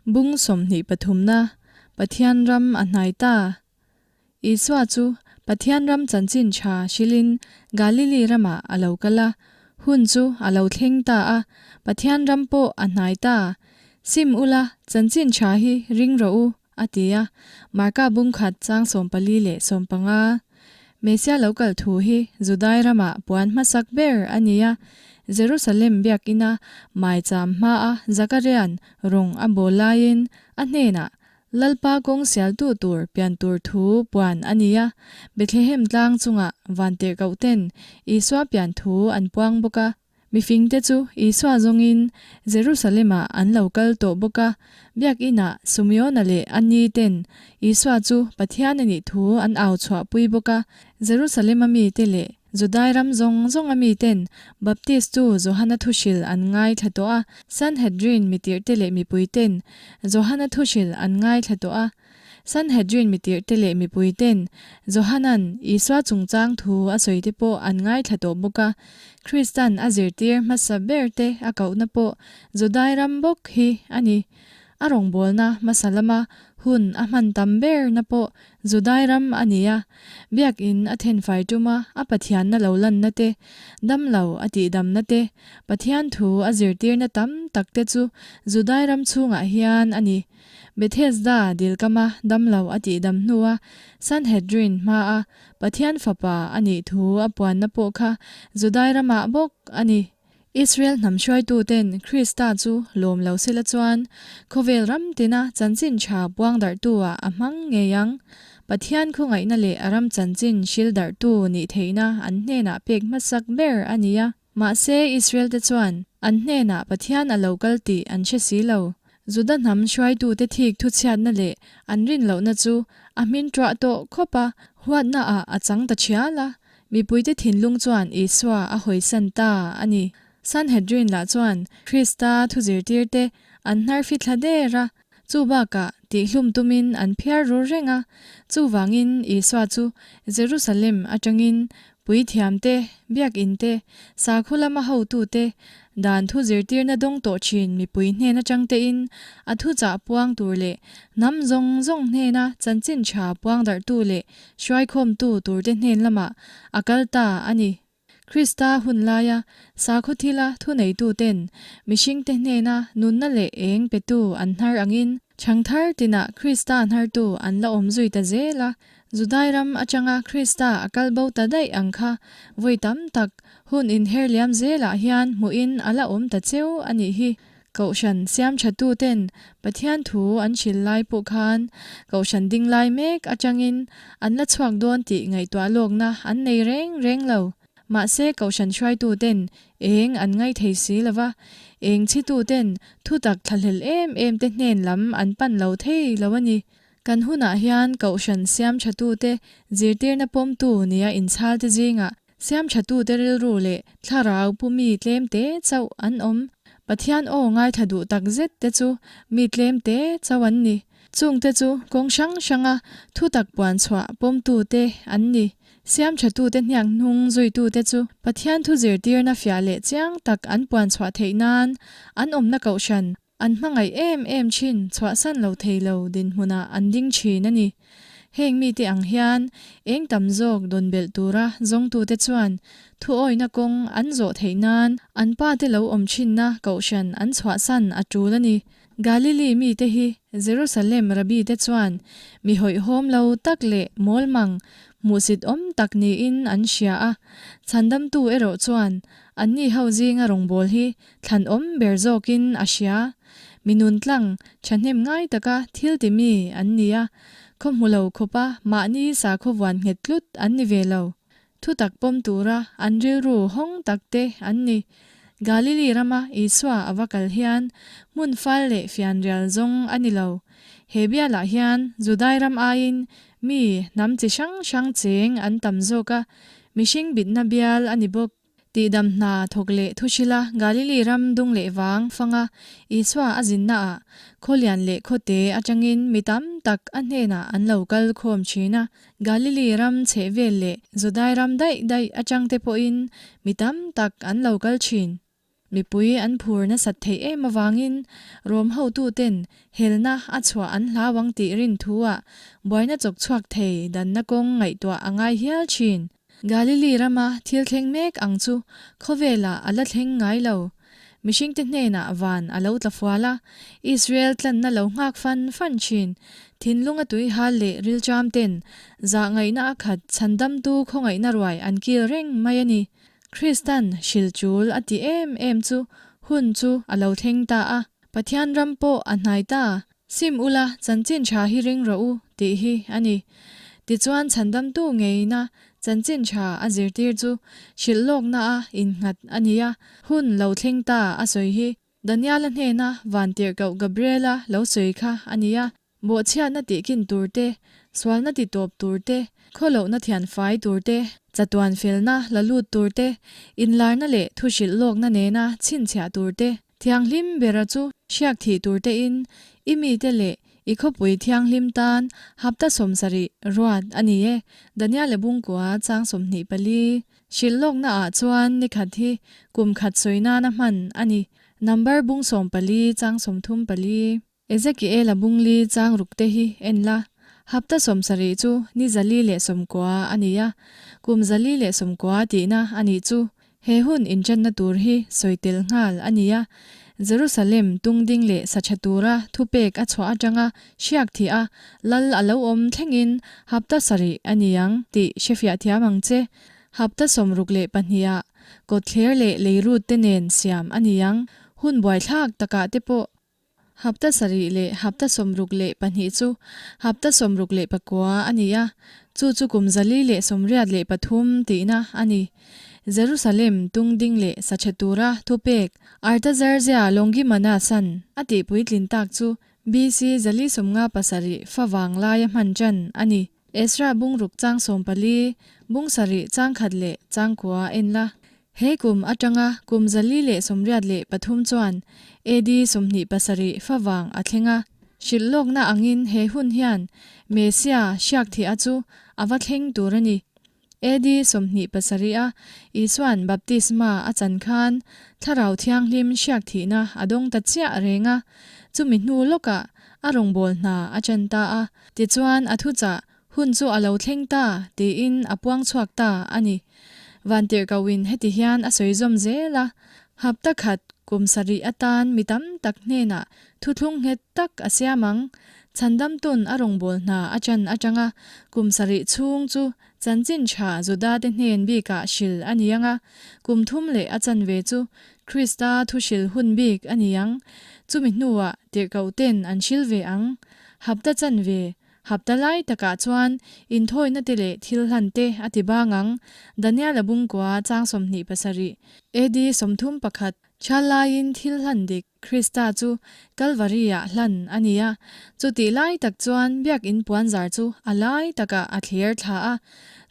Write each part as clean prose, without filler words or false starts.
Bung 23 na, Pathian ram a hnai ta. Isua chu Pathian ram chanchin tha hrilhin Galili ramah a lo kal a, hun chu a lo thleng ta a, Pathian ram pawh a hnai ta. Sim ula, chanchin tha hi ring rawh u, a ti a. Marka bung khat chang 14 leh 15. Mesia lo kal thu hi Judai ramah puan hmasak ber a ni a, Jerusalem biakina maicham hmaa Zakaria'n rawng a bawl laiin a hnenah Lalpa kawng sialtu tur pian tur thu puan a ni a, Bethlehem tlang chungah vantirhkohten Isua pian thu an puang bawk a. Mifingte chu Isua zawngin Jerusalem-ah an lo kal tawh bawk a, biakinah Sumeona leh a ni ten Isua chu Pathian a nih thu an au chhuahpui bawk a. Jerusalem-a mite leh Judai ram zawng zawnga miten Baptist-tu Johana thuhril an ngaithla tawh a, Sanhedrin mitirhte leh mipuiten Johana thuhril an ngaithla tawh a. Sanhedrin mitirhte leh mipuiten Johana'n Isua chungchang thu a sawite pawh an ngaithla tawh bawk a. Krista'n a zirtir hmasa berte a kohna pawh Judai ram bawk hi a ni. A rawngbawlna hmasa lama hun a hman tam berna pawh Judai ram a ni a. Biakin a thenfai tuma a Pathianna lo lanna te, damlo a tihdamna te, Pathian thu a zirtirna tam takte chu Judai ram chhungah hian a ni. Bethesda dilkama damlo a tihdam hnua Sanhedrin hmaa Pathian Fapa a nih thu a puanna pawh kha Judai ramah bawk a ni. Israel hnam hruaituten Krista chu lawm lo sela chuan khawvel ram tina chanchin tha puang darhtu-ah a hmang ngei ang. Pathian khawngaihna leh a ram chanchin hril darhtu nih theihna an hnenah pek hmasak ber a ni a. Mahse, Israel-te chuan an hnenah Pathian a lo kal tih an hre si lo. Juda hnam hruaitute thik thuchhiatna leh an rin lohna chu a hmin ṭuah tawh khawp a, huatnaah a chang ta ṭhial a. Mipuite thinlung chuan Isua a hawisan ta a ni. Sanhedrin lah chuan Krista thuzirtirte an hnar fithla der a, chu bakah tihhlum tumin an phiar ru reng a. Chuvangin Isua chu Jerusalem aṭangin Puithiam te, biakinn te, sakhaw lama hotu te, dan thu zirtirna dawng tawh thin mipui hnen atang tein a thuchah puang tur leh hnam zawng zawng hnena chanchin tha puang darhtu leh hruaikhawmtu turte hnen lamah a kal ta a ni. Krista hun laia sakhaw thila thuneitu ten mihringte hnena nunna leh eng petu an hnar angin chhangthar tinah Krista hnartu an la awm zui ta zel a. Judai ram atanga Krista a kal bo ta daih ang kha vawi tam tak hun inher liam zelah hian hmuhin a la awm ta cheu a nih hi. Kohhran siam thatu ten Pathian thu an hrilh lai pawh khan Kohhran ding lai mek atangin an la chhuak dawn tih ngaihtuah lawkna an nei reng reng lo. Mahse Kohhran hruaitu ten eng an ngaih thei si lo va, eng chhitu ten thutak thlahlel em em te hnen lam an pan lo thei lo a ni. Kan hunah hian Kohhran siam thatute zirtirna pawmtu nia inchhalte zingah siam thatute rilru leh thlarau pu mi tlemte chauh an awm. Pathian aw ngaithla duh tak zet te chu mi tlemte chauh an ni. Chungte chu kawng hrang hranga thutak puan chhuah pawmtute an ni. Siam thatute hniak hnung zuitute chu Pathian thu zirtirna fiah leh chiang tak an puan chhuah theih nan an awmna Kohhran An hmangaih em em thin chhuahsan lo thei lo dinhmunah an ding thin a ni. Heng mite ang hian eng tam zawk dawn belh tura zawngtute chuan thuawihna kawng an zawh theih nan an pate lo awm thinna kohhran an chhuahsan a tul a ni. Galili mite hi Jerusalem Rabbi te chuan mi hawihhawm lo tak leh mawlmang hmuhsit awm tak niin an hria a, chhandamtu erawh chuan anni ho zinga rawngbâwl hi Thlan awm ber zawkin a hria. Mi nun tlang, thahnem ngai taka thil ti mi an ni a, khaw hmu lo khawpa mahni sakhaw vuan nghet tlut an ni ve lo. Thutak pawm tura an rilru hawng tak te an ni. Galili rama Isua a va kal hian hmun fal leh fianrial zawng a ni lo. He bialah hian Judai ram aiin mi hnam chi hrang hrang cheng an tam zawk a, mihring bitna bial a ni bawk. Tihdam hna thawk leh thu hrila Galili ram dung leh vang fanga Isua a zinnaah khawlian leh khawte atangin mi tam tak a hnenah an lo kal khawm thin a. Galili ram chhehvel leh Judai ram daih daih atangte pawhin mi tam tak an lo kal thin. Mipui an phur nasat theih em avangin Rom hotuten helna a chhuah an hlau ang tih rin thu-ah buaina chawk chhuak thei danna kawng ngaihtuah a ngai hial thin. Galili rama thil thleng mek ang chu khawvelah a la thleng ngai lo. Mihringte hnenah van a lo tla fual a, Israel tlanna lo nghak fan fan thin. Thinlunga tui hal leh rilṭam ten zahngaihna a khat chhandamtu khawngaihna ruai an kil reng mai a ni. Kristan hril ṭul a ti em em chu hun chu a lo thleng ta a, Pathian ram pawh a hnai ta. Sim ula, chanchin ṭha hi ring rawh u, tih hi a ni. Tichuan chhandamtu ngeina chanchin ṭha a zirtir chu hrilh lawkna a innghat a ni a, hun lo thleng ta a sawi hi Daniela hnena Vantirhkoh Gabriela lo sawi kha a ni a. Bawhchhiatna tihkin tur te, sualna titawp tur te, khawlohna thianfai tur te, chatuan felna la lut tur te, inlarna leh thuhrilh lawkna nena chhinchhiah tur te, thianghlim bera chu hriak thih tur tein i mite leh i khawpui thianghlim tan hapta 70 ruat a ni e, Daniel-a Bungkua chang 24. Hrilh lawknaah chuan nikhat hi kum khat sawi nana hman a ni, number bung 14 chang 34. Ezekiel-a bungli chang rukte hi en la, hapta 70 chu ni 490 a ni a, kum 490 tihna a nih chu. He hun inṭanna tur hi sawi tel nghal a ni a, Jerusalem tungding leh saṭha tura thupek a chhuah aṭanga hriak thih a, lal a lo awm thlengin hapta sarih a ni ang tih hrefiah thiam ang che. Hapta 62 ah kawtthler leh leirut te nen siam a ni ang, hun buaithlak takah te pawh Hapta sarih leh hapta 62 chu hapta 69 a ni a, chu chu kum 483 tihna a ni. Jerusalem tungding leh sachhe tura thupek Artaxerxes Longimanus-a'n a tihpuitlin tak chu BC 457 favang laia hman ṭan a ni. Ezra bungruk chang 14, bung sarih chang khat leh chang kua en la. He kum atanga kum 483 chuan AD 27 favang a thleng a. Hrilh lawkna angin he hun hian Messia hriak thih-a chu a va thleng tur a ni. AD 27 a Isua'n baptisma a chan khan Thlarau Thianghlim hriak thihna a dawng ta chiah reng a, chumi hnu lawkah a rawngbâwl hna a ṭan ta a. Tichuan a thuchah Hun chu a lo thleng ta, tiin a puang chhuak ta a ni. Vantirhkohin heti hian a sawi zawm zel a, Hapta khat kum sarih atan mi tam tak hnenah thuthlung nghet tak a siam ang. Chhandamtun a rawngbâwl hna a ṭan aṭanga kum sarih chhung chu chanchin ṭha Judate hnen bikah hril a ni ang a, kum thum leh a chanve chu Krista thuhril hun bik a ni ang. Chumi hnuah tirhkohte'n an hril ve ang. Hapta chanve Hapta lai takah chuan inthawina te leh thil hlan te a ti bang ang, Daniel-a bungkua chang 27, AD 31, Chal laiin thil hlan dik Krista chu Kalvari-ah hlan a ni a, chutih lai tak chuan biakinn puanzar chu a lai takah a thlir thla a,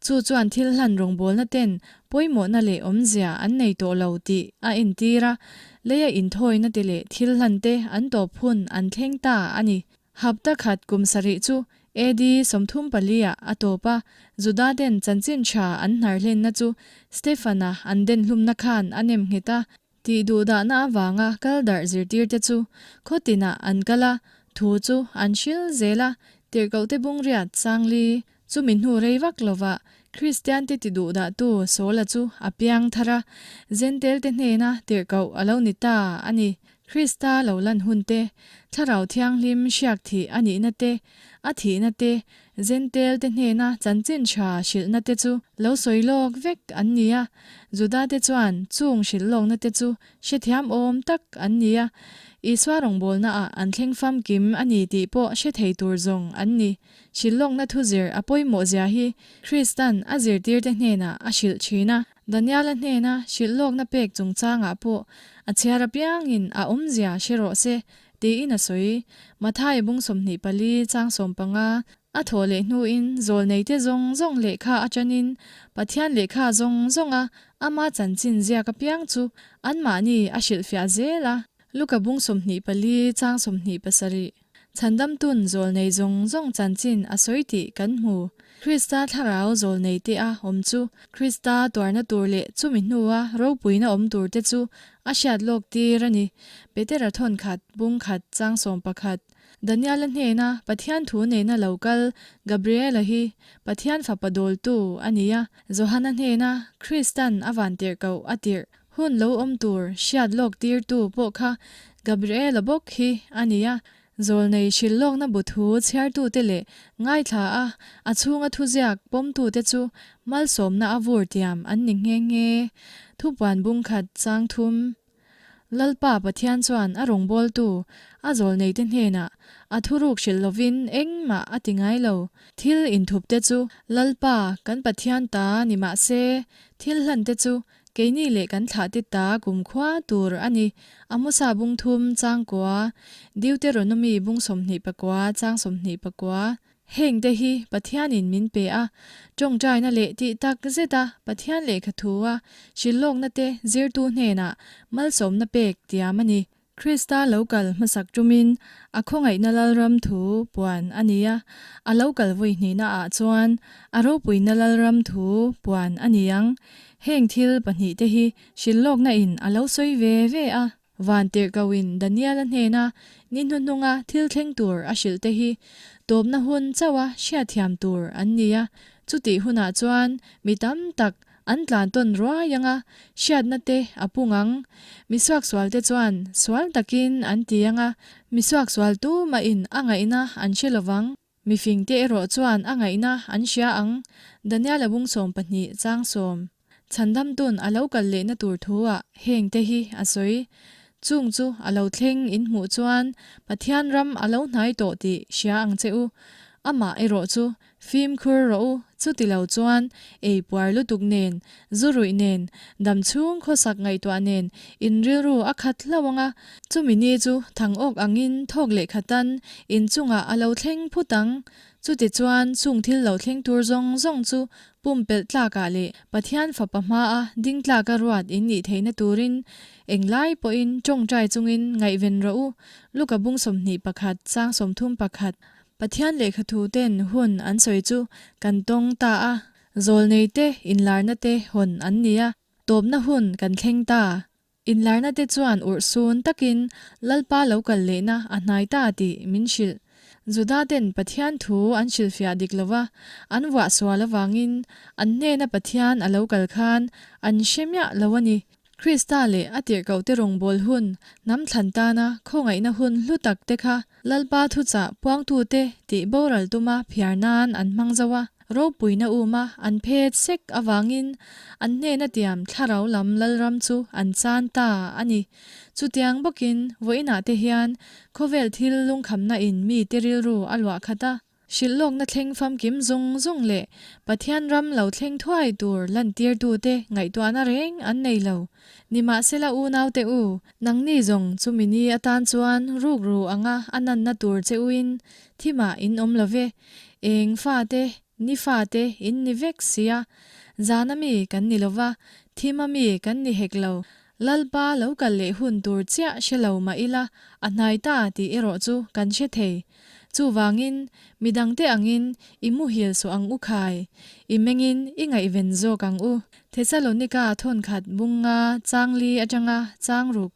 chu chuan thil hlan rawngbawlna ten pawimawhna leh awmzia an nei tawh lo tih a entir a, leia inthawina te leh thil hlan te an tawp hun an thleng ta a ni. Hapta khat kum sarih chu AD 34 ah a tawp a, Juda ten chanchin tha an hnar hlenna chu Stefan-a an den hlumna khan a nem nghet a, tih duhdahna avanga kal darh zirtirte chu khaw tinah an kal a, thu chu an hril zel a, tirhkohte bungriat Sangli chumi hnu rei vak lovah Kristiante ti duhdahtu Saula chu a piang thar a, Zentelte hnena tirhkoh a lo ni ta a ni. Krista lo lan hun te, Thlarau Thianghlim hriak thih a nihna te, a thihna te, Zentel te hnena chanchin tha hrilhna te chu lo sawi lawk vek an ni a. Juda te chuan chung hrilh lawkna te chu hrethiam awm tak an ni a, Isua rawngbawlnaah an thleng famkim a ni tih pawh hre thei tur zawng an ni. Hrilh lawkna thu zir a pawimawh zia hi Kristan a zirtirte hnenah a hrilh thin a. Daniela hnena hrilh lawkna pek chungchangah pawh a chhiar apiangin a awmzia hre rawh se, tiin a sawi. Matthai bung 24 chang 15 a thawh leh hnuin zawlneite zawng zawng lehkha aṭanin Pathian lehkha zawng zawnga ama chanchin ziak apiang chu anmahni a hrilhfiah zel a. Luka bung 24 chang 27. Chhandamtun zawlnei zawng zawng chanchin a sawi tih kan hmu. Krista thlarau zawlnei te a awm chu Krista tuarna tur leh chumi hnua ropuina awm tur te chu a hriat lawk tir a ni. Petera thawnkhat, bung khat, chang 11. Daniela hnena Pathian thu nena lo kal Gabriela hi Pathian fapa dawltu a ni a, Johana hnena Kristan a vantirhkoh a tirh hun lo awm tur hriat lawk tirtu pawh kha Gabriela bawk hi a ni a. Zawlnei hrilh lawkna bu thu chhiartute leh ngaithla a, a chhunga thuziak pawmtute chu malsawmna a vur tiam an ni nghe nghe. Thupuan bung khat chang thum. Lalpa Pathian chuan a rawngbawltu a zawlneite hnenah a thuruk hrilh lovin engmah a ti ngai lo. Thil inthupte chu Lalpa kan Pathian ta ni mah se, thil hlante chu keini leh kan thlahte ta kumkhua tur a ni. Amosa bung thum chang kua, Deuteronomy bung 29 chang 29. Hengte hi Pathianin min pe a, tawngtaina leh tih tak zeta Pathian lehkha thua hrilhlawkna te zirtu hnenah malsawmna pek tiam a ni. Krista lo kal hmasak tumin a khawngaihna Lalram thu puan a ni a, a lo kal vawi hnihna ah chuan a ropuina Lalram thu puan a ni ang. Heng thil pahnihte hi hrilhlawkna in a lo sawi ve ve a. Vantirhkohin Daniela hnena ni hnuhnunga thil thleng tur a hrilh te hi tawpna hun chauha hriatthiam tur an ni a, chutih hunah chuan mi tam tak an tlan tawn ruai anga hriatna te a pung ang. Mi suaksual te chuan sual takin an ti anga, mi suaksual tumahin a ngaihna an hre lovang. Mifing te erawh chuan a ngaihna an hria ang, Daniela bung 12 chang 10. Chhandamtun a lo kal lehna tur thu ah heng te hi a sawi. Chung chu a lo thleng in hmuh chuan Pathian ram a lo hnai tawh tih hria ang che u. Amah erawh chu fimkhur rawh u, chuti lo chuan ei puar lutuk nen, zu ruih nen, dam chhung khawsak ngaihtuah nen in rilru a khat hlauh ang a, chumi ni chu thang awk angin thawk leh khatan in chungah a lo thleng phut ang. Chutichuan chung thil lo thleng tur zawng zawng chu pumpelh tlakah leh Pathian fapa hmaa ding tlaka ruat in nih theihna turin englai pawhin tawngtai chungin ngaihven rawh u. Luka bung 21 chang 31. Pathian lehkhathu ten hun an sawi chu kan tawng ta a, zawlnei te inlarna te hawn an ni a, tawpna hun kan thleng ta. Inlarna te chuan urhsun takin Lalpa lo kal lehna a hnai ta tih min hrilh. Juda ten Pathian thu an hrilhfiah dik lova, an vuah sual avangin an hnena Pathian a lo kal khan an hre miah lo a ni. Krista leh a tirhkohte rawngbâwl hun, hnam thlan tâna khawngaihna hun hlu tak te kha Lalpa thuchah puangtute tih boral tuma phiar nân an hmang zo a, ropuina ûma an phêt sek avângin an hnêna tiam thlarau lam Lalram chu an chân ta a ni. Chutiang bawkin vawiinah te hian khawvêl thil lungkhamna in mite rilru a luah khat a. Hrilhlawkna thleng famkim zung zung leh Pathian ram lo thleng thuai tur lantirtute ngaihtuahna reng an nei lo. Nimahsela unaute u, nangni zawng chumi ni atan chuan rukru anga a nanna tur che uin thimah in awm lo ve. Eng fate, ni fate in ni vek sia. Zana mi kan ni lova, thima mi kan ni hek lo. Lalpa lo kal leh hun tur chiah hre lo mah ila, a hnai ta tih erawh chu kan hre thei. Chuvangin, midangte angin i muhil suh ang u khai, i mengin i ngaihven zawk ang u. Thesalonika thawnkhat bunga chang li atanga chang ruk.